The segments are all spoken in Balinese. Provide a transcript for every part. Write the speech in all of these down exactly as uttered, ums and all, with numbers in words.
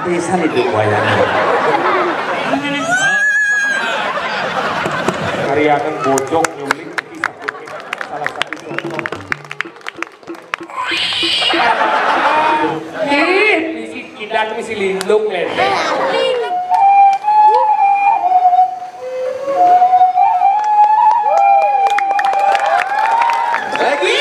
Pisan itu wayang. Karyakan bojog nyulik iki salah satu contoh. Ih, bisi kidan, bisi lindung, lele. Lagi.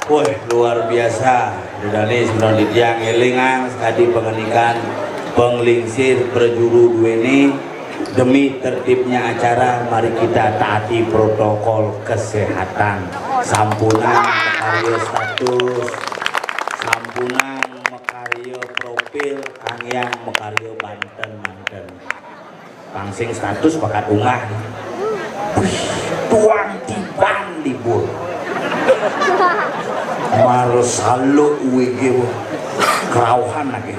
Wah, luar biasa. Dedane sudah ditiang elingang sekadi pengenikan penglingsir prajuru duene. Demi tertibnya acara, mari kita taati protokol kesehatan. Sampunang makarya status, sampunang makarya profil, kangyang makarya banten-banten. Pangsing status bakat unggah. Wih, tuang tiban libur. Maro saluk wige, wah. Kerauhan lagi.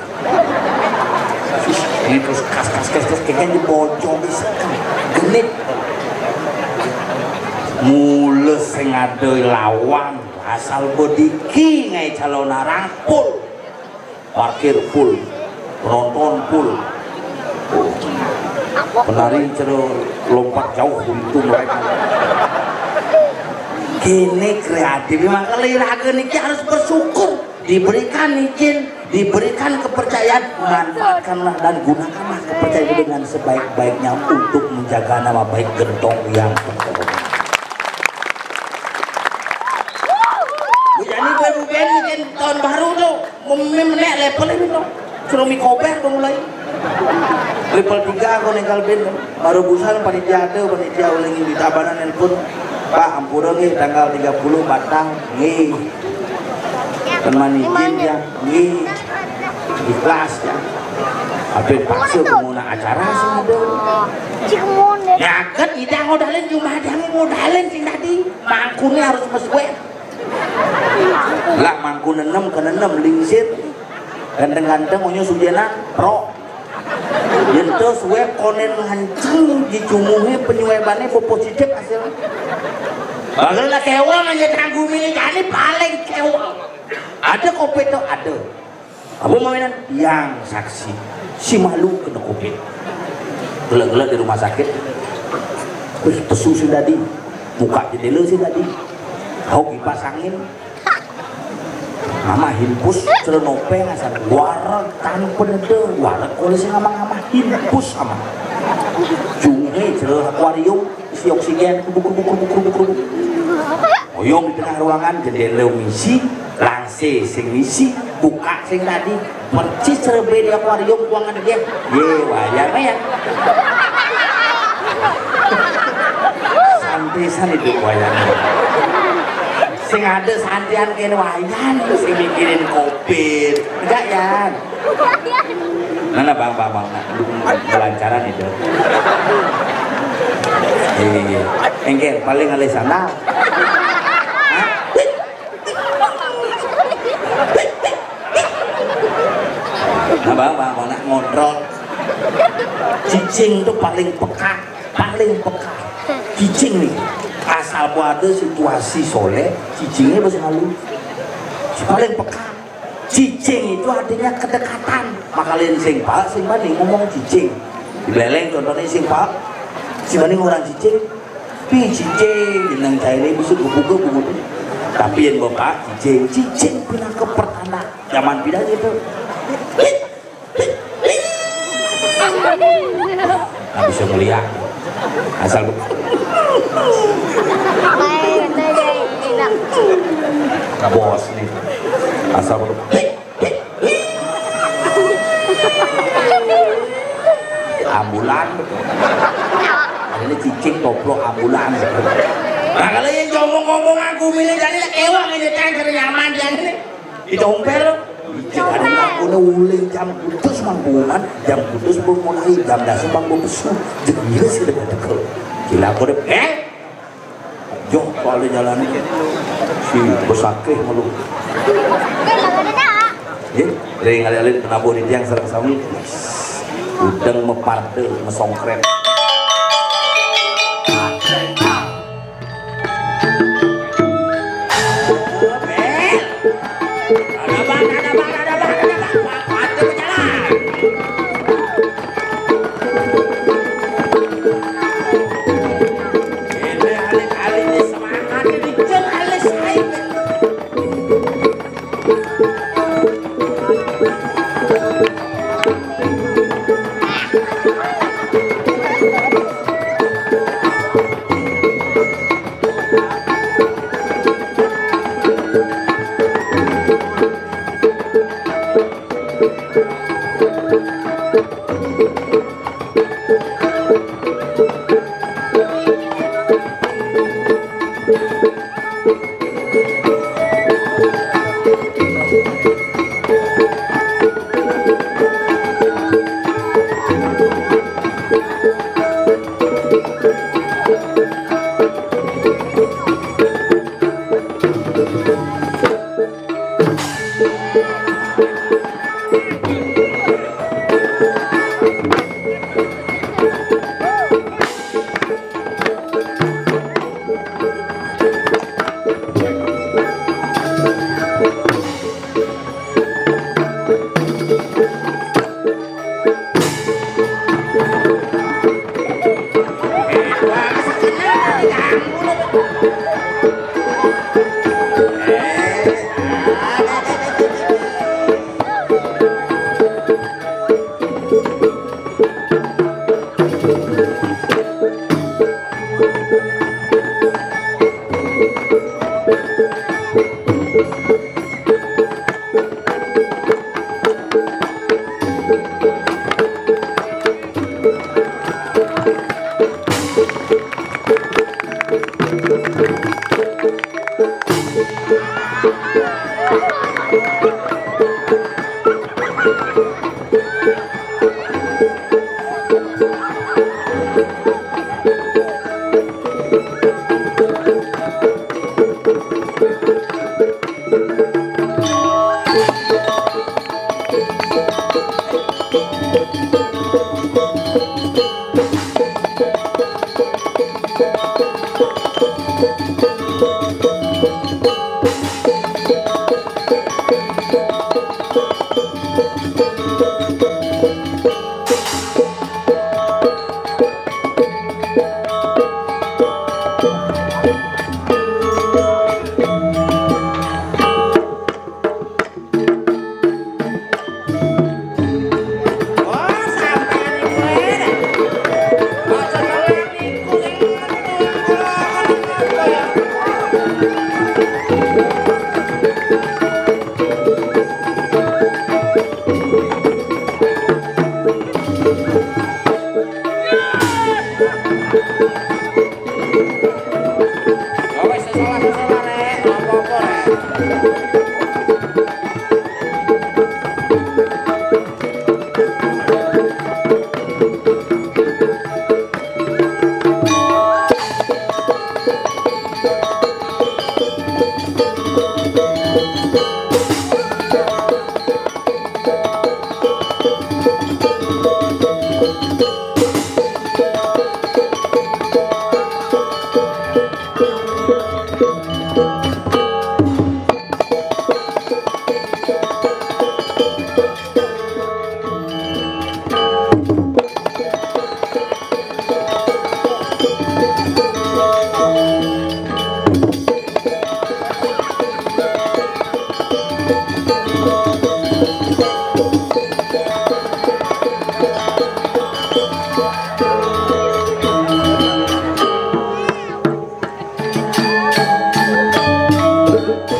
Ini terus kas, kas, kas, kas, kayaknya dibocor di sekan. Genit. Mula sing ada lawan, asal bodiki ngai calon arang, full. Parkir full, penonton full. Oh. Penari cara lompat jauh itu mereka. Kene kreatif, makanya raga niki harus bersyukur, diberikan izin, diberikan kepercayaan, manfaatkanlah dan gunakanlah kepercayaan itu dengan sebaik-baiknya untuk menjaga nama baik Gentong yang terhormat. Jadi gue bukan bikin tahun baru tuh. Mem-, mem-, nek level ini, no. Suruh mi kober dong mulai. Level tiga aku nenggal ben, no. Baru busan panitia ada, panitia ulangi di Tabanan nelpon. "Pak, ampura nggih, tanggal tiga puluh batal." "Nggih." "Teman izin ya?" "Nggih." "Ikhlas ya?" Apa paksa pemuna acara sih ada? Cik Mon ya. Ya kan, tidak modalin, cuma ada yang modalin sih tadi. Mangkune harus mesuwe. Lah, mangkune enem ke enem lingsir. Ganteng-ganteng, onyo sujena, pro. Yen to suweb konen nganceng, dicunguhi penyuwebannya, bu positif hasilnya. Bagel lah kewang aja, tanggung ini, jani paling kewang. Ada covid to? Ada. Apa mawinan? Yang saksi. Si malu kena covid. Gelek-gelek di rumah sakit. Wih, pesu sing tadi. Buka jendela sing tadi. Hau kipas angin. Mama himpus, cara nopeng asal. Wareg tanpa neda. Wareg kole sing ngamah-ngamah. Himpus sama. Junghe, cara akuarium. Isi oksigen. Kubuk, kubuk, kubuk, kubuk, kubuk. Oyong di tengah ruangan, jendela misi, langse sing misi, buka sing tadi. Persis serbe di akuarium, kuangan dia. Ye, wayan, wayan. Santai san itu wayan. Sing ada santian kene wayan, sing mikirin covid. Enggak, Yan. Mana bang, bang, bang, nah, dukung kelancaran itu. Iya, iya. Engke, paling alih sandal. Nah, bang, bang, bang, nak ngontrol. Cicing tuh paling peka, paling peka. Cicing nih, asal mau ada situasi soleh, cicingnya harus malu. Paling peka. Cicing itu artinya kedekatan. Makanya sing pak, sing bani ngomong cicing. Di Beleng contohnya sing pak, sing bani orang cicing. Pi cicing, jeneng cairnya bisa buku-buku. Tapi yang bapak cicing, cicing pindah ke pertanda. Zaman pindah gitu. Nggak bisa melihat. Asal nggak bos nih. Asal ambulan. Ini cicing toplok ambulan. Nah, kalau yang ngomong-ngomong aku milih jadi kewang ini kan nyaman dia ini. Ditompel. Jangan aku uling jam putus mang bungan, jam putus belum mulai, jam dasar bang belum pesu. Gila sih dengan dekel. Gila aku deh. Eh? Joh, kalau jalan si besakeh malu. Ya, ring alit-alit penabuh di tiang sareng sami. Udeng meparde mesongkret.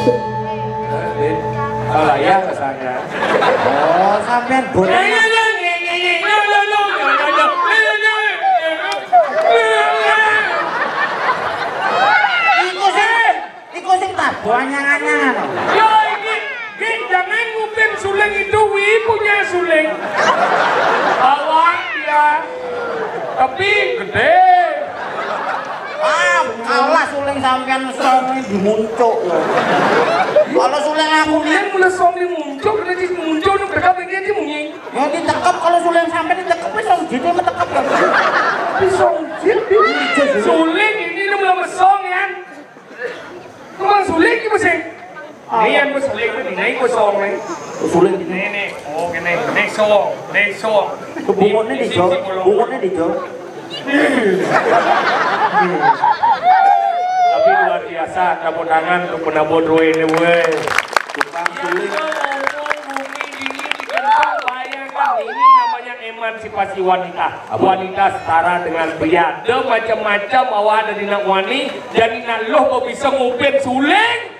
Din, malah ya rasanya. Oh, sampean boten. Iku sing, iku sing tabo anyang-anyangan. Yo, iki, iki jangan ngupin suling itu, wi punya suling. Awak ya. Tapi gede. Ah, kalah suling sampean song dimuncuk. Kalau suling aku Yang mulai song dimuncuk, kena cis muncuk, nu mereka pengen sih munyi. Ya ditekep, kalau suling sampean ditekep wis song jite metekep. Tapi song jit, suling ini nu belum song ya. Emang suling iki mesti. Ini yang gue suling ini, ini gue song nih. Suling ini. Ini, ini. Oh, ini. Ini song. Ini song. Bungone di, Jo. Bungone di, Jo. Tapi luar biasa, tepuk tangan untuk penabur dua ini, weh. Tukang suling. Yang ngomong bumi dingin di kentang, bayangkan ini namanya emansipasi wanita. Apa? Wanita setara dengan pria. Ada macam-macam awak ada di nak wani, jadi nak loh kok bisa ngupin suling.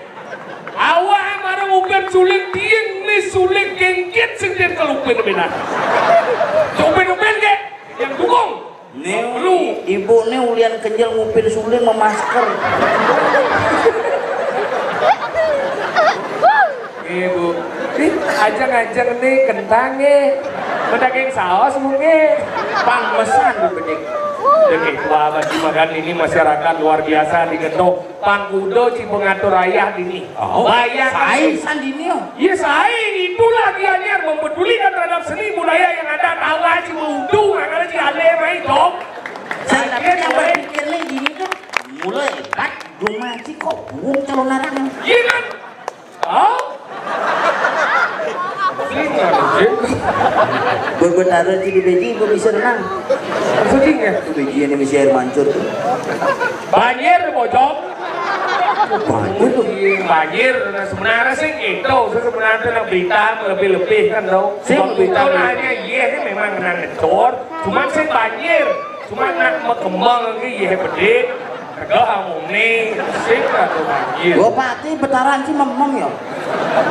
Awak marang ngupin suling, dia mis suling kengkit sing dia kelupin benar. Ngupin-ngupin ke? Yang dukung. Nih, lu. Ibu nih ulian kenyal ngupin suling memasker. Ibu, nih ajang-ajang nih kentang nih. Mendagang saus mungkin. Pang mesan bedik. Oke, wah bagi makan ini masyarakat luar biasa di Gendong. Pangkudo ci pengatur ayah dini. Oh, bayangkan. Sae sandini, oh. Iya, sae itulah Gianyar mempedulikan terhadap seni budaya yang ada. Tawa ci udu, makanya ci ale mai dong. Saya tapi yang berpikir nih gini tuh, mulai hebat, rumah ci kok buang calon narang. Iya kan? Oh? Berbetara ci di beji, gue bisa renang. Maksudnya? Itu beji yang misi air mancur tuh. Banjir, bojong. Banjir tuh. Banjir, nah, sebenarnya sih gitu. Sebenarnya tuh berita lebih-lebih kan tau. Sih, berita. Betul aja, iya sih memang kena ngecor. Cuman sih banjir. Cuman nak mau kembang lagi, iya bedik. Tegak ngomong nih, sing atau banjir. Gua pati betaran sih memem ya.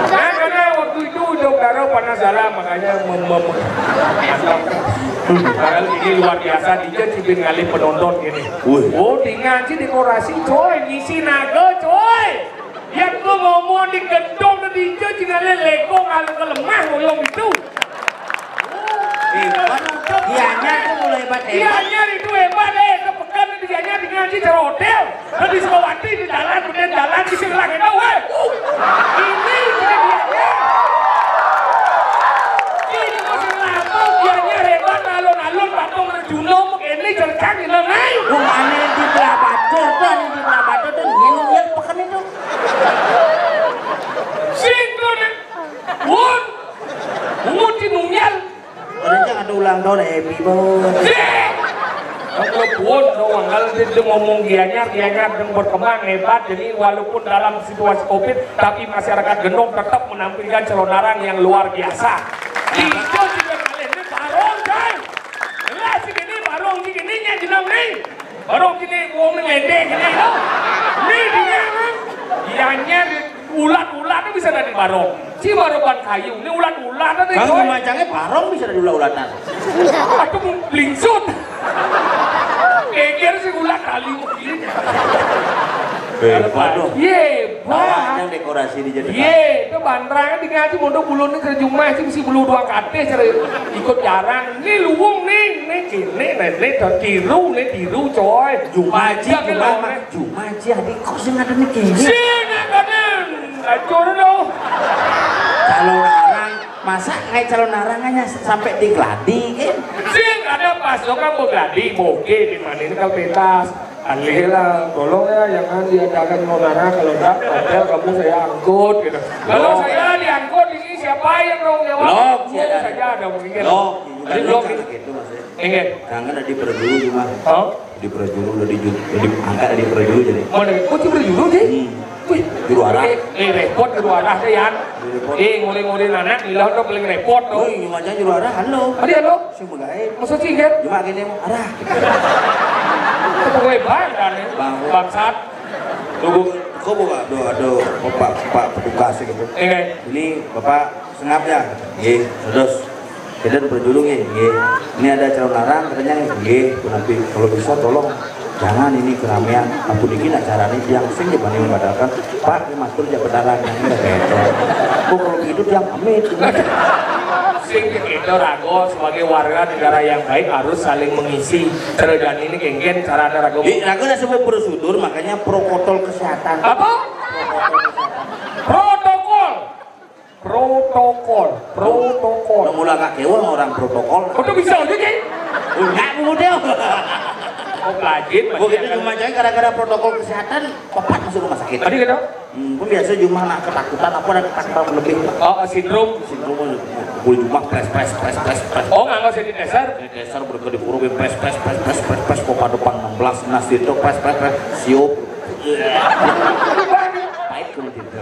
Nah, karena waktu itu udah udara panas dalam, makanya memem. Padahal ini luar biasa, dia cibin ngalih penonton gini. Wih. Oh, tinggal sih dekorasi, coy, ngisi naga, coy. Yang gua ngomong di gedung tadi, dia tinggal lego kalau kelemah ngolong itu. Hebat. Gianyar tuh mulai hebat, hebat. Gianyar itu hebat, eh. Ke pekan di Gianyar di ngaji di hotel. Terus di Sukawati di jalan, kemudian jalan di sebelah itu, weh. Ini sudah Gianyar. Ini masih lama, Gianyar hebat, alun-alun, Patung Rejuno, ini cercang, ini naik. Wong aneh di Belabatur tuh, aneh di Belabatur tuh, ini yang pekan itu. Sing tuh, Nek. Won. Won di Nunggal. Ada yang ada ulang tahun, happy birthday. Kalau pun dong, kalau dia ngomong Gianyar, Gianyar yang berkembang hebat. Jadi walaupun dalam situasi covid, tapi masyarakat Gendong tetap menampilkan calonarang yang luar biasa. Itu juga kalian ini barong, coy. Jelas sih ini barong, sih ini yang jenang nih. Barong sini, wong ini ngedek ini, loh. Ini dia, kan? Gianyar, ulat-ulat itu bisa dari barong. Si baroban kayu, ini ulat-ulat ada. Kang, coy. Macamnya barong bisa dari ulat-ulatan. Aduh, mau belingsut. Geger si ulat kali begini. Hebat dong. Iya, banyak yang dekorasi di jadi. Iya, itu bantrang di ngaji mondok bulu ini kerjumah sih, mesti bulu dua kate cara ikut jarang. Ini luwung nih, ini kini, ini, ini tiru, ini tiru, coy. Jumaji, Banyak Jumaji, loh, Jumaji, adik kok sing ada nih kini. Sing ada. Hancur dong. Calonarang, masa kayak calonarang aja sampai di gladi, kan? Sing ada pas lo kan mau gladi, boke di mana ini kalau pentas. Alih lah, tolong ya, jangan diadakan calonarang, kalau enggak, hotel kamu saya angkut, gitu. Kalau saya diangkut, ini siapa yang tanggung jawab? Blok, saya saja ada mungkin. Blok, jadi blok gitu, maksudnya. Enggak. Kangen di Perjuru cuma. Hah? Di Perjuru udah di, di angkat di Perjuru jadi. Mana? Oh, di Perjuru sih? Hmm. Wih, juru arah. Eh, eh, repot juru arah deh, Yan. Juru repot. Eh, nguri-nguri anak, ilah tuh paling repot tuh. Wih, cuma aja juru arah, halo. Ada halo? Sing begae. Maksud sih, kan? Cuma gini, arah. Itu gue bangga nih. Bang. Bangsat. Tunggu. Kok bawa, aduh, aduh, Pak, Pak petugas gitu. Ini Bapak sengap ya? Nggih, terus. Kita berjuru nggih, nggih. Ini ada calon larang katanya, nggih. Tapi kalau bisa tolong jangan ini keramaian. Apa dikit nak caranya yang sing dibanding membatalkan. Pak, ini matur ya benaran yang ini kayak itu. Oh, kalau begitu dia pamit. Sing kita rago sebagai warga negara yang baik harus saling mengisi. Terus dan ini kengken caranya rago. Rago ada sebuah prosedur, makanya protokol kesehatan. Apa? Protokol. Protokol. Protokol. Nang mula kak kewa orang protokol. Udah bisa aja, Ki. Enggak, mudah. Oh, kaget. Begitu cuma cai gara-gara protokol kesehatan, pepat masuk rumah sakit. Tadi kata? Hmm, pun biasa cuma nak ketakutan apa dan ketakutan lebih. Oh, sindrom. Sindrom, boleh cuma pres, pres, pres, pres, pres. Oh, nggak usah digeser. Dasar berke di pura pres pres pres pres pres pres kok pada pang enam belas nas itu pres pres pres siup. Pahit kulit itu.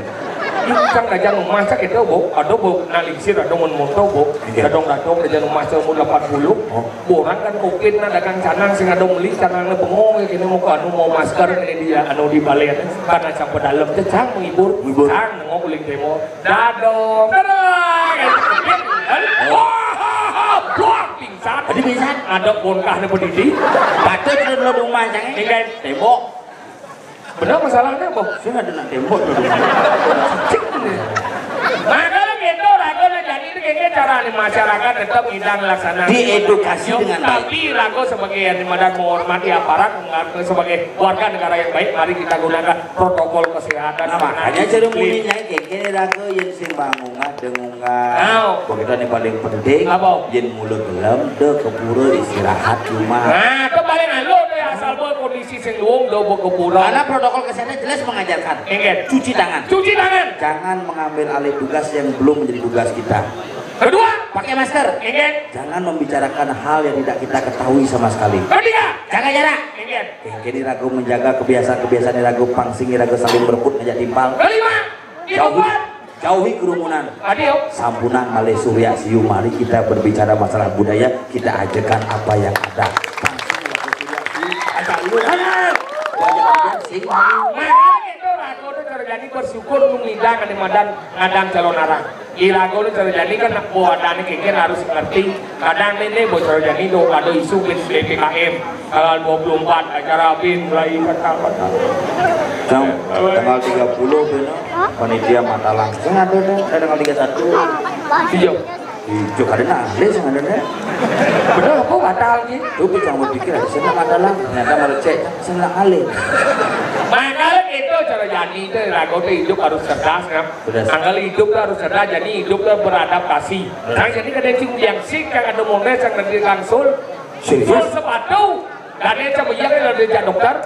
Ini kan gajah rumah sakit itu, Bu. Ada, Bu, nalingsir, ada mun moto, Bu. Iya. Dadong-dadong gajah rumah umur delapan puluh. Oh. Borang kan covid, nah, dagang canang sing ada beli canangnya bengong ya, kini mau ke anu, mau masker ini dia anu di balai karena sampai dalam cecang menghibur. Menghibur. Cang nengok kuling demo. Dadong, dadong. Wah, blok, pingsan. Tadi pingsan? Ada bongkah nih pedidi. Patut lu dulu rumah, Cang, eh? Ini kan tembok. Benar masalahnya, Bang? Saya nggak ada nak tembok dulu rumah. Cik nih. Makanya gitu, rago nah jadi itu kayaknya cara nih masyarakat tetap ngidang laksana. Diedukasi dengan baik. Tapi rago sebagai yang dimana menghormati aparat, mengaku sebagai warga negara yang baik, mari kita gunakan protokol kesehatan. Nah, makanya ceremoninnya kene raga yen sing bangungan dengungan. Nah. Begitu yang paling penting, apa? Yen mula gelem de ke pura istirahat rumah. Nah, itu paling anu tuh ya, asal boy kondisi sing luwung do ke pura. Karena protokol kesehatan jelas mengajarkan. Enggak. Cuci tangan. Cuci tangan. Jangan mengambil alih tugas yang belum menjadi tugas kita. Kedua, pakai masker. Enggak. Jangan membicarakan hal yang tidak kita ketahui sama sekali. Ketiga, jaga jarak. Enggak. Kene raga menjaga kebiasaan-kebiasaan raga pang sing raga saling berebut ngajak timpal. Kelima, jauhi, jauhi kerumunan. Adio. Sampunang malih Surya Siu, mari kita berbicara masalah budaya, kita ajakan apa yang ada. Pang sing raga Surya Siu, ajak lu. Ayo. Banyak sing. Makanya itu raga tuh kerjanya bersyukur lu ngidang ada madan ngadang calon arang. Irago ni cara jani kan nak buat adanya kengken harus ngerti. Kadang ni ni bocor jani tu ada isu bin B P K M tanggal dua puluh empat acara bin mulai kata-kata. Tang-, tanggal tiga puluh benar panitia matalang. Sing ada dah, eh, tanggal tiga satu. Iya. Ijo kada nak alih sing ada dah. Benar apa batal ni? Tu picang berpikir ada sing nak matalang. Ternyata malah cek sing nak alih. Makanya itu cara jani tu rago tu hidup harus cerdas kan. Anggal hidup tu harus cerdas, jadi hidup tu beradaptasi. Nah, jadi kada cing biang sing kan ada mones yang nanti langsung. Serius? Sol sepatu. Dan dia macam iya kan ada jak dokter.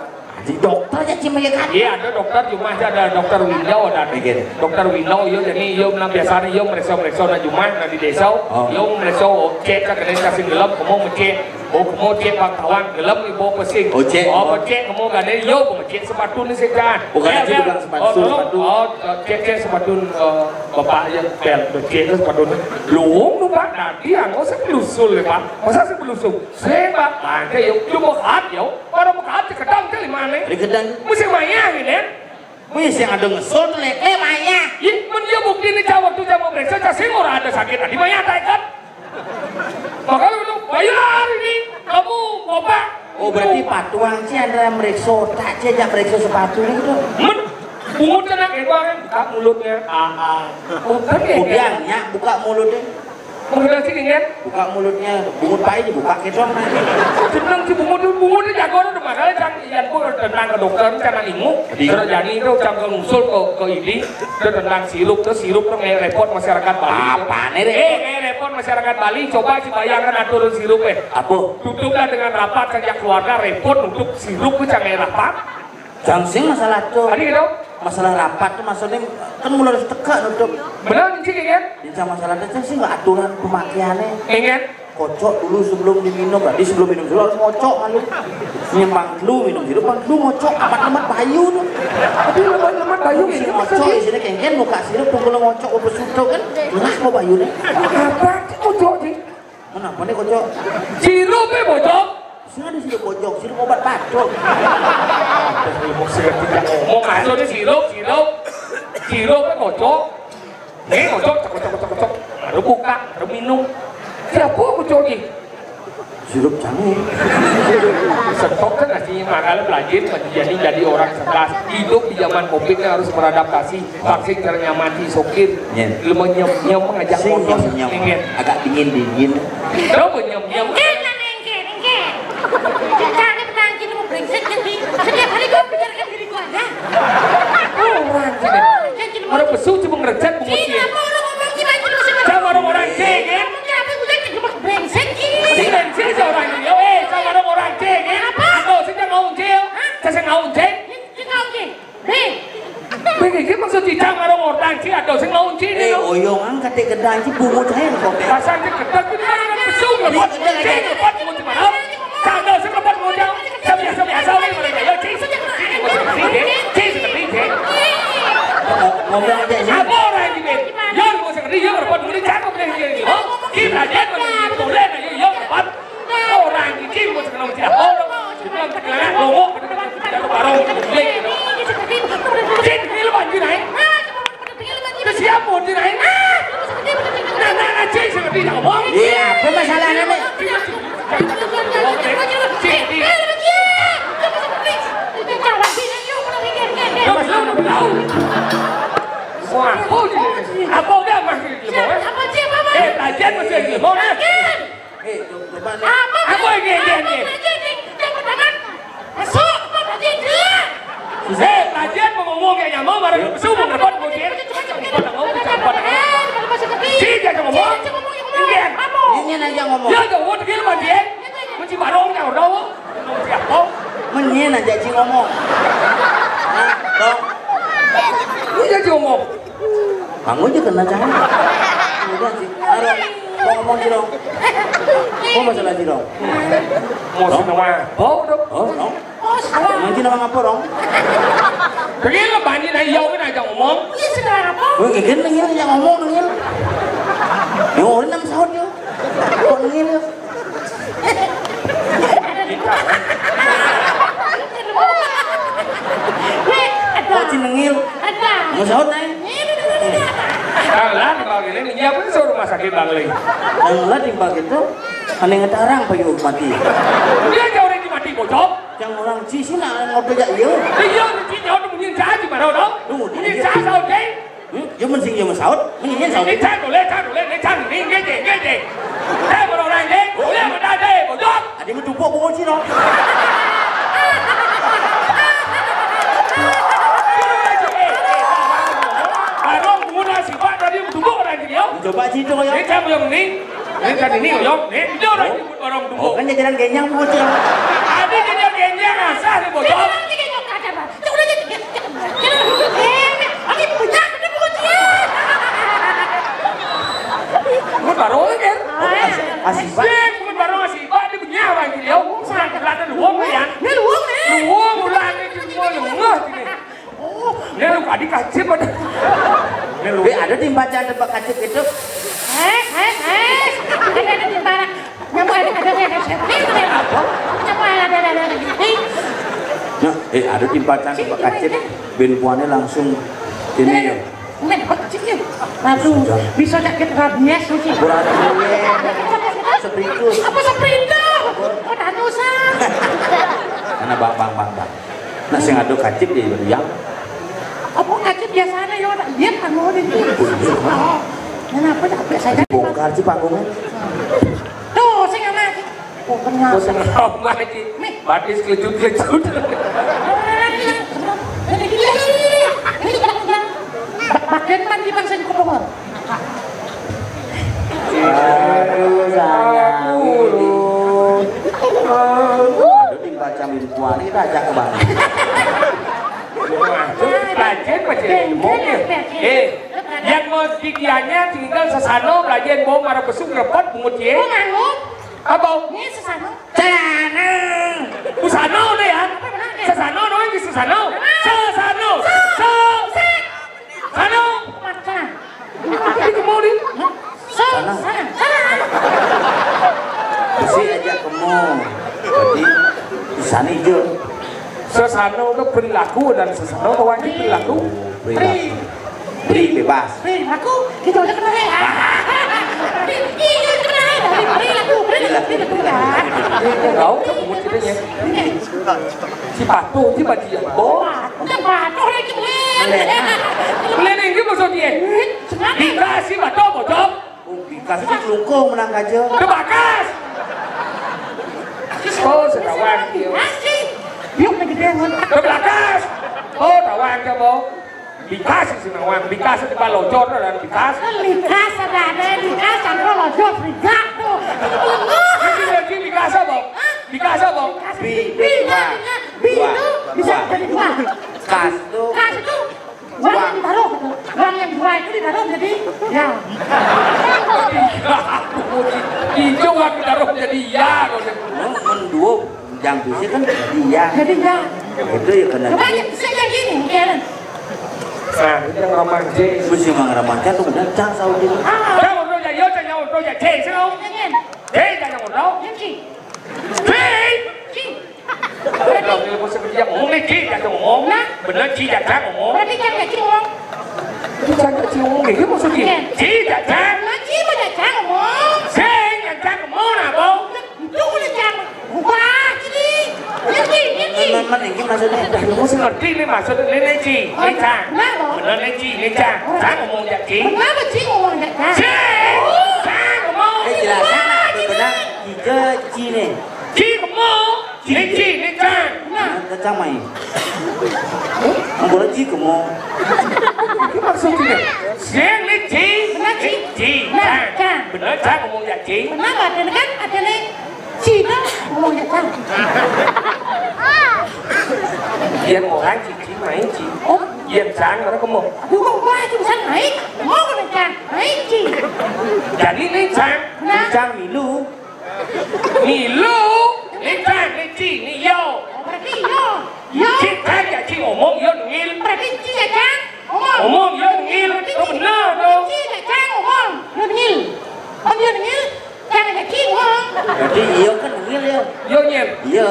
Di dokter aja cing iya kan? Iya, ada dokter cuma aja ada dokter window ada. Iya. Dokter window, iya, jadi iya nang biasa iya meriksa-meriksa nang cuma nang di desa. Oh. Iya meriksa cek kan kena kasih gelap, kamu mecek. Oh, kamu cek bang tawang, gelap ni bawa pesing. Oh, cek. Oh, cek kamu kan, iya, kamu cek sepatu ni sekian. Bukan aja tukang sepatu, oh, tolong, sepatu. Oh, cek, cek sepatu, eh, bapak aja, pel, cek tu sepatu ni. Luung tu, Pak, tadi yang kau sebelusul ni, Pak. Masa sebelusul? Saya, Pak, bangke, yuk, yuk, mekhat, yuk. Baru mekhat, cek kedang, cek lima ni. Di kedang. Mesti maya ni, kan? Wis, yang ada ngesol tu lek-lek maya. Ih, men dia bukti ni, cak waktu cak mau periksa, cak sing ora ada sakit. Tadi maya tak ikat. Makanya itu, bayar ini, kamu, bapak. Oh, berarti patuang sih antara meriksa otak sih, jak meriksa sepatu ni gitu. Men, bungut kena kebang, buka mulutnya. Ah, ah. Oh, kan ya? Buka mulutnya. Mengenal sih, kan? Buka mulutnya, bungut pai dibuka gitu. Senang si bungut, bungut ni jago tu, makanya cang, yang pun tentang ke dokter, cang ingu. Terus jadi tu, cang ke ngusul ke, ke ini, tu tentang sirup, tu sirup tu ngai repot masyarakat Bali. Apa ni, Rek? Eh, ngai repot masyarakat Bali, coba si bayangkan aturan sirup, eh. Apa? Tutuplah dengan rapat saja keluarga, repot untuk sirup tu cang ngai rapat. Cang sing masalah tu. Tadi gitu? Masalah rapat tu maksudnya kan mulai harus teka nutup. Benar, Cik, kan? Bincang masalah tu, cang sing nggak aturan pemakaiannya. Ingat? Kocok dulu sebelum diminum. Berarti sebelum minum dulu harus ngocok malu. Nyembang dulu minum dulu, bang dulu ngocok. Amat lemat bayu tu. Tapi lemat, lemat bayu si ini ngocok maksudnya? Di sini kengken buka sirup tunggu lo ngocok apa suto kan? Nggak mau bayu ni. Apa? Kocok, Cik. Kenapa ni kocok? Sirup, eh, bocok. Ada sirup bojong, sirup obat batuk. Sirup, sirup, sirup, sirup, sirup, kocok. Eh, kocok, kocok, kocok, kocok. Baru buka, baru minum. Siapa kocok ni? Sirup canggih. Setok kan nasi, makanya belajar jadi, jadi orang cerdas. Hidup di zaman covid ni harus beradaptasi. Vaksin caranya mati, sokir. Iya. Lu mau nyem-nyem ngajak. Sing motor, nyem-nyem. Ingat. Agak dingin-dingin. Kau mau nyem-nyem. Engke, nang engke, engke. Jangan petang, kini mau brengsek jadi. Setiap hari kau pikirkan diri kau aja. Orang sini. Orang besu cuma ngerejat, bungut. Sini, dia. Apa orang ngomong gimana, cuma sini? Sama orang-orang cengeng. Ngomong apa, udah cuma brengsek, gini. Sini, sini, seorang ini. Yo, eh, sama orang-orang cengeng. Apa? Atau sini ngomong cengeng. Hah? Saya ngomong cengeng. Sini ngomong cengeng. Hei. Begini maksud cicang karo ngortang, ci, ada sing ngomong cengeng. Eh, oyong angkat gedang, ci, bungut saya kok. Pasang ci gedang, ci, kan orang besu, lepas, cengeng, lepas, bungut, ci, mana? Canda sing lepas, bungut, ci. Biasa, biasa, weh, mereka, ya, ci, ci, ci, ci. Ngomong aja, ci. Apa orang ini, Ben? Ya, lu sing ngeri, ya, lepas, bungut, cakep, deh, ya, ya. Oh, kita aja, boleh, ya, ya, lepas. Orang iki mesti kena mesti orang. Cuma kena ngomong, kena barong, kena. Cin, ini lu banjir, eh? Ke siapa, Cin, eh? Nah, nah, nah, Cin, seperti nak ngomong. Iya, apa masalahnya, Nek? Cin, Cin. Wah, apa, Cin? Apa udah, Mas? Eh, belajar masih lagi, mau, eh? Eh, coba nih. Apa? Apa ini, ini, ini? Apa aja, Ding? Yang pertama, masuk, apa aja, dia? Eh, kajian mau ngomong kayak nyamuk, barang besar mau ngerebut, mau dia. Cepat, cepat, cepat, cepat. Eh, kalau masuk ke sini. Sini dia ngomong. Sini dia ngomong, yang ngomong. Iya. Apa? Ini aja ngomong. Dia ngomong, dia mah dia. Kunci barongnya, udah, oh. Kunci apa? Menyin aja, Ci, ngomong. Nah, dong. Ini aja ngomong. Kamu aja kena cara. Udah, Ci. Aduh, mau ngomong, Ci, dong. Mau masalah, Ci, dong. Mau sama bau dong. Oh, dong. Nanti nama ngapa, dong? Begini lo, Bani, nah, iya, kan aja ngomong. Iya, sudah apa? Gue ngegen, ngegen, aja ngomong, ngegen. Yo, orang nama sahut, yo. Kok ngegen, yo? Kok Cinengil? Ada. Mau sahut, Nay? Kalah, kalau gini, iya, bener suruh rumah sakit, Bang Ling. Kalah di pagi itu, aneh ngetarang, Pak Yuk, mati. Dia jauh dari mati, bocok. Yang orang Ci sih, nak ngobrol aja, iya. Iya, Ci, jauh, bunyi caci, baru, dong. Bunyi caci, oke? Hmm? Yo mending yo masaut, mendingan saut. Ini cak boleh, cak boleh, ini cak ini, nggih, nggih, nggih, nggih. Saya orang ini, boleh, benar deh, bocok. Ada yang tumpuk bungut sih, dong. Baru mula sih, Pak, tadi tumpuk orang ini, yo. Coba sih, dong, yo. Ini cak yang ini, ini cak ini, yo. Ini orang ini, orang tumpuk. Oh, kan jajaran genyang bungut sih, dong. Ada jajaran genyang, asah nih, bocok. Ini orang ini, ini orang ada, Pak. Ini baru kan? Asibak. Sing, bukan baru asibak, dia punya apa gitu, ya? Bukan, kelihatan luang, ya? Ini luang, eh? Luang, ulah, ini semua lengah, gini. Oh, ini lu tadi kacip ada. Ini lu. Eh, ada di baca ada bak kacip itu. Eh, eh, eh. Ada, ada di barak. Nyamuk ada, ada, ada, ada. Nyamuk ada, ada, ada, ada. Nah, eh, ada timpal cantik Pak Kacip, ben puane langsung ini ya. Men, Pak Kacip ya. Aduh, bisa sakit rabies mesti. Kurang duwe. Seprikus. Apa sprinter? Petanusan. Karena bang, bang, bang, bang. Nah, sing ado kacip ya, yang. Apa kacip biasanya ya, tak lihat kan mau itu. Kenapa tak biasa aja? Bongkar sih panggungnya. Tuh, sing anak. Oh, kenapa? Oh, sing anak iki. Nih. Batis kelecut-kelecut. Bagian mandi bangsa di Kobongor. Aduh, sayang. Aduh, timpal camin puan ini aja ke bang. Belajar, belajar, belajar. Eh, yang mau didianya tinggal sesano, belajar, bawa marah besuk, repot, bungut, ya. Apa? Ini sesano. Sesano. Sesano, udah ya? Sesano, no, ini sesano. Sesano. Se-, sano. Ini kemau, nih. Sana. Sana. Besi aja kemau. Jadi, Aku dan sesama kawan kita berlaku. Free. Free bebas. Free, aku gitu aja kena ya. Free, iya, iya, kena ya. Free, free aku, free, free aku ya. Kau kan umur kita ya. Si patuh, si bajingan. Oh, bukan patuh lagi, Blen. Blen ini maksudnya. Sengaja. Dikasih patuh, bocok. Oh, bikas itu kelungkung menang aja. Tebakas. Oh, sekawan dia. Asik. Yuk, lagi dia ngontak. Tebakas. Oh, kawan ke, Bo. Bikas si nawang, bikas di balojor dan bikas. Likas ada, ada likas, sangko lojor, rigak tuh. Jadi, jadi bikas apa? Hah? Bikas apa? Bi, bi, bi, bi, bi, itu bisa jadi dua. Kas tuh. Kas itu uang yang ditaruh gitu. Uang yang dua itu ditaruh jadi ya. Itu uang ditaruh jadi ya. Menduo, yang bisa kan jadi ya. Jadi ya. Itu ya kena. Coba aja, bisa jadi nih, Karen. Nah, itu yang ramah J. Mesti mang ramah J tuh udah cang Saudi. Ah. Cang udah ya, yo cang udah ya, J sih lo. Pengen. J cang udah. Yang sih. J. J. Kalau dia mau seperti yang ngomong nih, J cang ngomong. Nah. Bener J cang ngomong. Berarti cang cang ngomong. Itu cang cang ngomong gitu maksudnya. Oke. J cang. Nah, J mau cang ngomong. J yang cang ngomong apa? Itu udah cang. Wah, ini. Ini, ini. Man, man, ini maksudnya. Dah, lu mesti ngerti nih maksudnya. Ini, ini, Ci. Ini, Cang. Kenapa? Bener nih, Ci. Ini, Cang. Cang ngomong jak, Ci. Kenapa, Ci, ngomong jak, Cang? Ci. Cang ngomong. Eh, jelas. Wah, benar. Tiga Ci nih. Ci ngomong. Ini, Ci. Ini, Cang. Nah. Nah, Cang main. Ang bola Ci ngomong. Ini maksudnya. Sing, ini, Ci. Benar, Ci. Ci. Nah, Cang. Cang. Bener, Cang ngomong jak, Ci. Kenapa? Ada kan? Ada nih. Cina ngomong ya, Cang. Yang orang cici main ci. Oh, yang sang orang kemo. Aduh, kok wah, itu bisa naik? Mau kena, Cang. Naik, Ci. Jadi ini sang. Nah. Sang milu. Milu. Ini sang, ini ci, ini yo. Oh, berarti yo. Yo. Ci, sang ya, ci ngomong, yo nengil. Berarti ci ya, Cang. Ngomong. Ngomong, yo nengil. Berarti itu ci. Benar dong. Ci ya, Cang, ngomong. Yo nengil. Om yo nengil. Cang ada cingong. Berarti iya kan nengil ya? Iya, Nyir. Iya.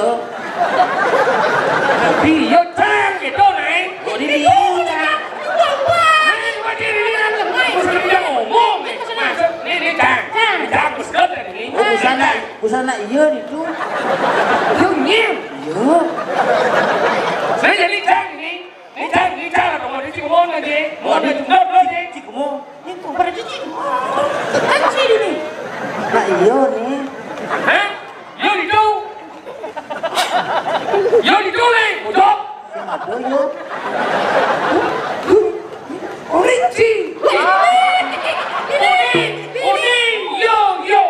Tapi iya cang gitu, Nay. Oh, ini iya. Wah, wah. Ini cuma dia, ini kan. Terus dia ngomong, nih. Maksud, nih, nih, cang. Cang. Cang, terus dia tadi. Oh, busana, busana iya nih tuh. Iya, Nyir. Iya. Saya jadi cang ini. Ini cang, ini cang, atau mau dicik mau aja. Mau ada juga belum sih? Cik mau. Ini tuh pada cik. Kan sih ini. Nah, iya nih. Hah? Yo itu. Yo itu nih, bocok. Yang ada yo. Orange. Kuning, kuning, yo, yo.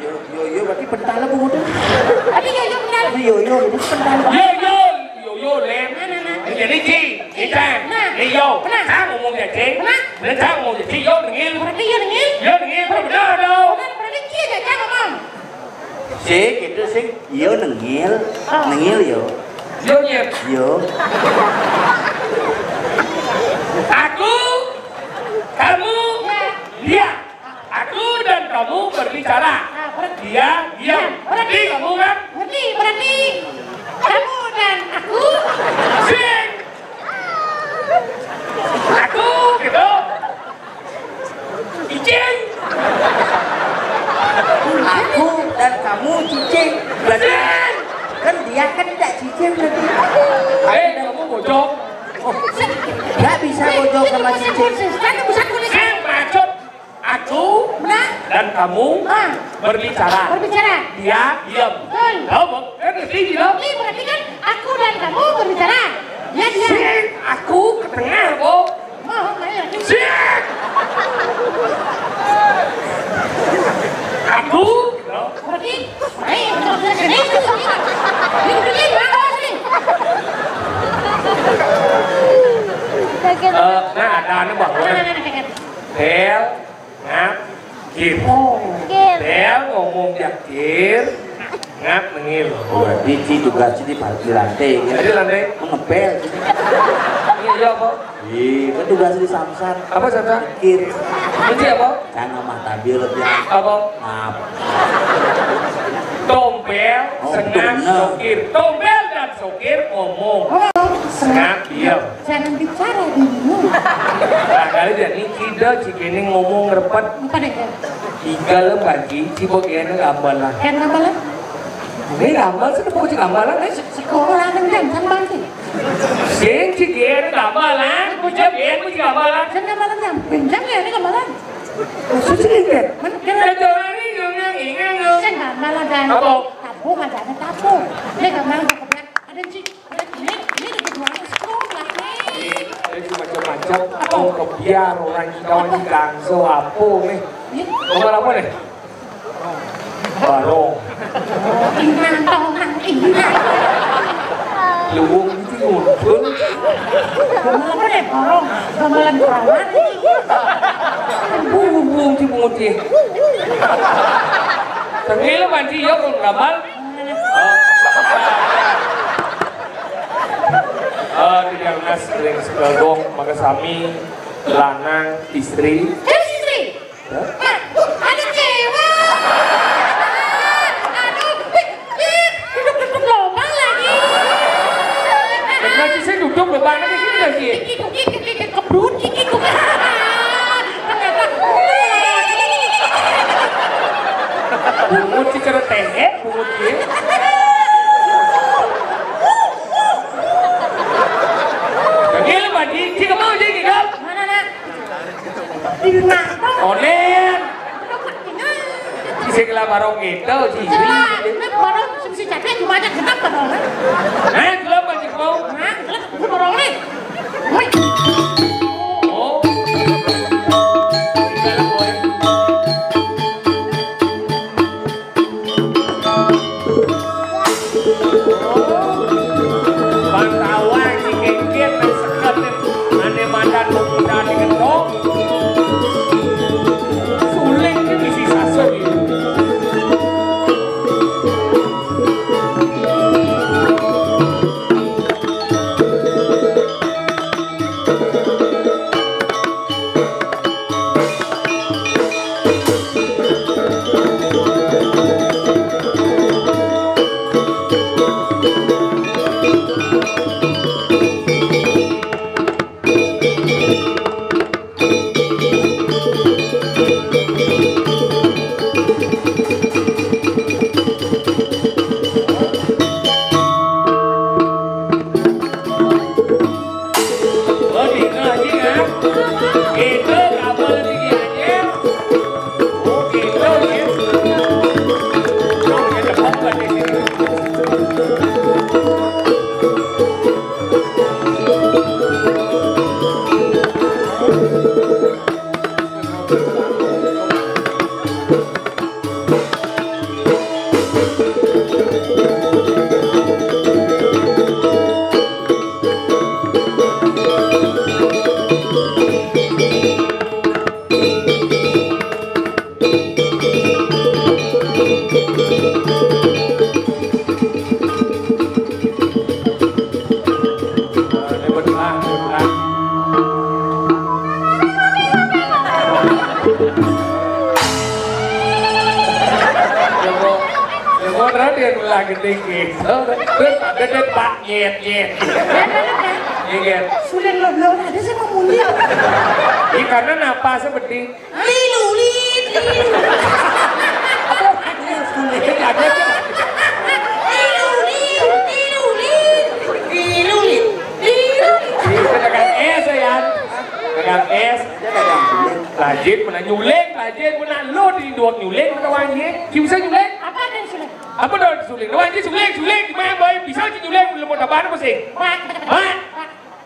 Yo, yo, yo, berarti pentala bu tuh. Tapi yo, yo, benar. Tapi yo, yo, itu pentala. Yo, yo, yo, yo, Lem. Nah, nah, nah. Jadi, Ci, ini Cang, nah. Ini yo. Benar. Cang ngomong ya, Ci. Benar. Benar, Cang ngomong ya, Ci, yo, nengil. Berarti yo, nengil. Yo, nengil, benar, benar, dong. Benar, berarti Ci aja, Cang ngomong. Sik, itu sik, yo, nengil. Oh. Nengil, yo. Yo, Nyir. Yo. Aku, kamu, ya. Dia. Aku dan kamu berbicara. Nah, ber- Dia diam. Nah, berarti, ngerti kamu kan? Ngerti, berarti kamu dan aku. Sing. Aku gitu. Cicing. Aku dan kamu cicing. Berarti sing. Kan dia kan tidak cicing berarti. Eh, kamu bocok. Nggak bisa bocok sama cicing. Kan bisa tulis. Sing, maksud. Aku, nah, dan kamu, ah, berbicara. Berbicara. Dia diam. Betul. Tahu, Bu? Kan ngerti gitu. Ini berarti kan aku dan kamu berbicara. Ya, dia. Sing, aku ke tengah, Bu. Oh, ayo. Sing. Aku, gitu. Berarti, ayo, ini, ini, ini, ini, ini, ini, ini. Eh, nah, ada anu, Bang. Nah, nah, nah, nah, nah. Bel. Ngap, kir. Oh. Kir. Bel ngomong jak kir. Ngap nengil. Oh, berarti Ci tugas di, di lantai, ya? Di lantai. Mengepel. Iya, iya, apa? Iya, kan tugas di samsat. Apa samsat? Kir. Kunci apa? Jangan mah tabir, ya. Apa? Ngap. Tompel, oh, sengap, bener. Sokir. Tompel dan sokir ngomong. Oh. Ngap, iya. Jangan bicara dulu. Nah, kali jani cida ci kéné ngomong ngrepet. Apa deh, ya? Tiga lem kaji, ci bok kéné gambalan. Kan gambalan? Ini gambar, sing bok ci gambalan, eh? Sekolah nang jam, kan bangki. Sing ci kéné gambalan, ku jam, ci gambalan. Sing gambalan jam, pinjam ya, ini gambalan. Suci dikit. Men-, kira- Sing gambalan jam. Apa? Tabung aja ada tabung. Ini gambalan ada ci. Ini, ini ada dua setrum lah, nih. Ini cuma macam-macam. Apa? Oh, kebiar orang kita ini gangso apa nih? Ini? Nomor apa nih? Barong. Inang tong nang inang. Luwung itu ngumpul. Nomor apa deh, barong? Gamelan perawan. Bumbung di bungut ya. Tengil mandi ya, kok gamal. Oh, tidak lunas, ring sekagong, maka sami lanang istri. Terus istri? Ya? Nah, ada cewek. Aduh, ih, ih, duduk-duduk lobang lagi. Lagi saya duduk lobang lagi, sini lagi. Kiki, kiki, kiki, kebrut, kiki, kiki. Ternyata. Bungut sih, cara tengek, bungut sih. Jadi lu, Pak Ji, cik mau jadi, Dok? Mana, nak? Di rumah. Onen. Sing lah barong gitu, sih. Lah, ini barong sing si Cakri cuma aja genap barong. Eh, gelap aja kau. Hah? Gelap, gue barong nih. Wih. Oh. Pantauan si Kengkir nang seket nih. Ane mandan pemuda di Kendong. Suling ke bisi sasut. Terus ada deh, Pak, nyet, nyet. Iya, kan? Sudah lo belum ada sih mau mulia. Iya, karena napas seperti Lilulit, lilulit. Lilulit, lilulit. Lilulit, lilulit. Pedagang es, ya, Yan? Pedagang es. Lajit mana nyuling, lajit mana lo di dua nyuling, mana wangi? Ki bisa nyuling? Apa ada nyuling? Apa ada nyuling? Wangi suling, suling, gimana, boy? Bisa sih nyuling, belum mau tabaran apa sih? Mak. Mak.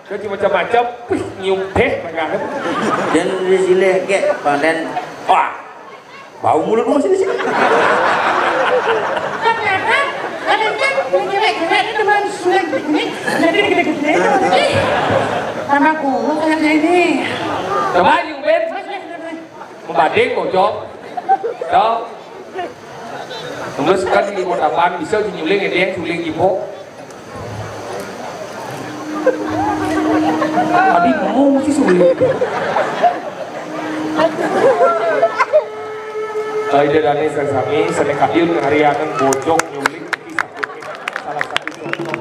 Kau cuma macam-macam, wih, nyium teh, makan. Dan di sini kayak panen, wah, bau mulut masih di sini. Ternyata ada kan, ini jelek-jelek, ini teman sulit ini, jadi gede-gede. Ih, tambah kuat kayaknya ini. Coba, Yung Ben. Membanding, bocok. Dong. Terus kan di kota Pan bisa di nyuling, ada yang suling gitu. Tadi ngomong sih suling. Aida Dani sami, sami kayun ngariakan bocok nyuling, iki salah satu contoh.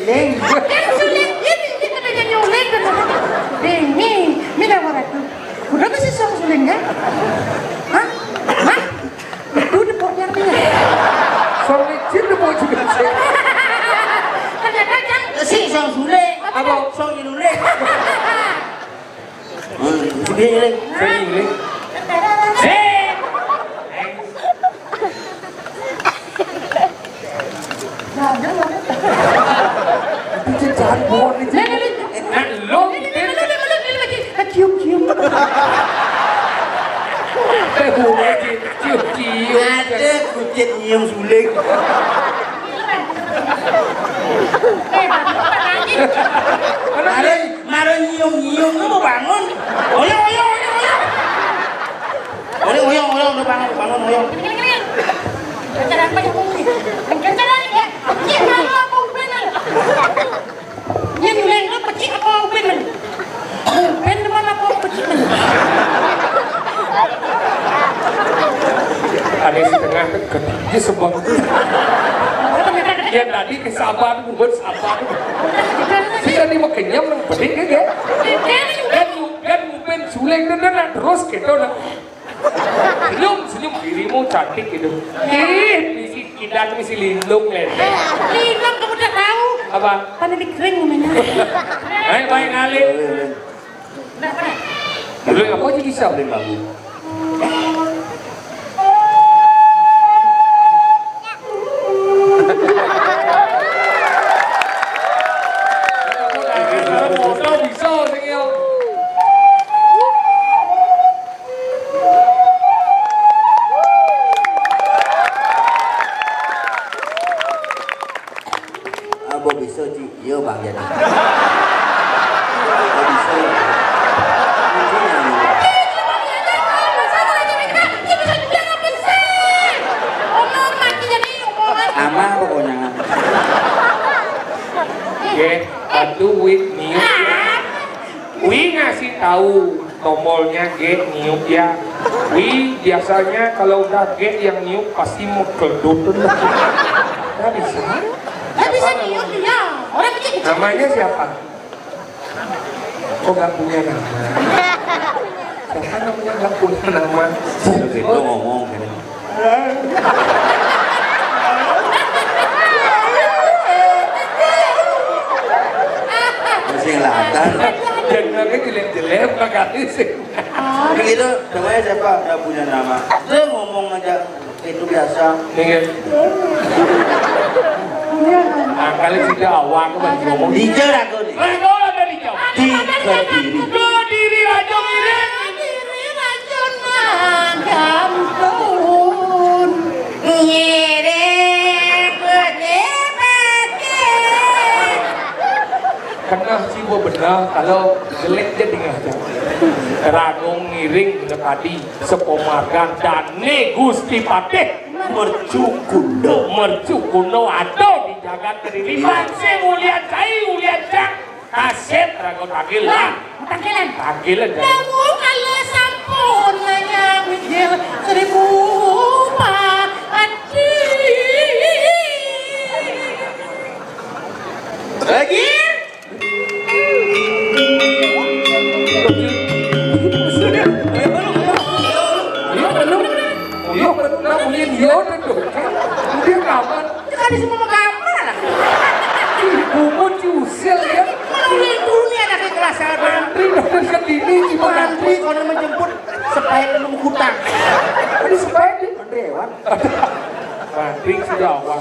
Ding. Kan suling, ini, ini katanya nyuling, katanya. Ding, nih, mina waratu. Udah bisa song suling, kan? Hah? Hah? Itu depoknya artinya. Song licin depok juga sih. Ternyata kan si song suling. Apa? Song nyuling. Hmm, sini, sini. Sini, sini. Eh. Itu jangan bohong itu. Nah, lu cium-cium. Eh, gue cium-cium. Ada kucit nyium suling. Maren, maren nyium-nyium lu mau bangun. Oyong, oyong, oyong, oyong. Oyong, oyong, oyong, udah bangun, bangun, oyong. Kencan apa ya? Kencan ya? Iya, malu apa ubenan? Iya, mulai lu pecik apa ubenan? Uben teman apa pecik? Ada setengah ke, ke, dia sebab. Ya tadi ke sabar, buat sabar. Sih tadi mau kenyam, nang pedih, ya, ya. Dan, dan Suling dan, dan, dan terus gitu, nah. Senyum, senyum, dirimu cantik gitu. Ih, misi kidan, misi lindung, lete. Lindung, kamu udah tahu? Apa? Panen di kering namanya. Baik, baik, ngalih. Dulu apa aja bisa? Beli bambu. Foto bisa, sing yo. Apa bisa, Ci? Iya, Bang, jadi. Apa bisa? Kuncinya, iya. Ama pokoknya. Oke, bantu Win, Niu. Wi ngasih tahu tombolnya G niup ya. Wi biasanya kalau udah G yang niup pasti mengkeledut. Nggak bisa. Nggak bisa niup dia. Orang kecil. Namanya siapa? Kok nggak punya nama? Siapa namanya nggak punya nama? Itu ngomong gini. Masih ngelatan. Jangan lagi jelek-jelek makanya sih. Begitu, namanya siapa? Nggak punya nama. Dia ngomong aja itu biasa. Iya. Nah, kali sudah awal aku masih ngomong. Dijel aku nih. Ayo, ada dijel. Di Kediri. Kediri Rajo Ngiring. Kediri Rajo Nanggampun. Ngiring putih putih. Kena sih gua benar kalau jelek jadi ngajar. Ragung Ngiring udah tadi, Sepomargan, Dane Gusti Patih. Mercukundo. Mercukundo ada di jagat Kediri. Bangsi Ulian Cai, Ulian Cang. Kasep rago tagil lah. Tangkilan. Tagil aja. Namun kalau sampun nanya mikir seribu rupa hati. Lagi? Iya, bener. Iya, bener. Nah, bunyi dia udah tuh. Dia kapan? Itu kan semua gambar lah. Bunyi usil ya. Mau dunia ada kelas apa? Antri dokter Kediri, gimana? Antri kalau menjemput supaya minum hutang. Tadi supaya di Andre Hewan. Antri sudah awal.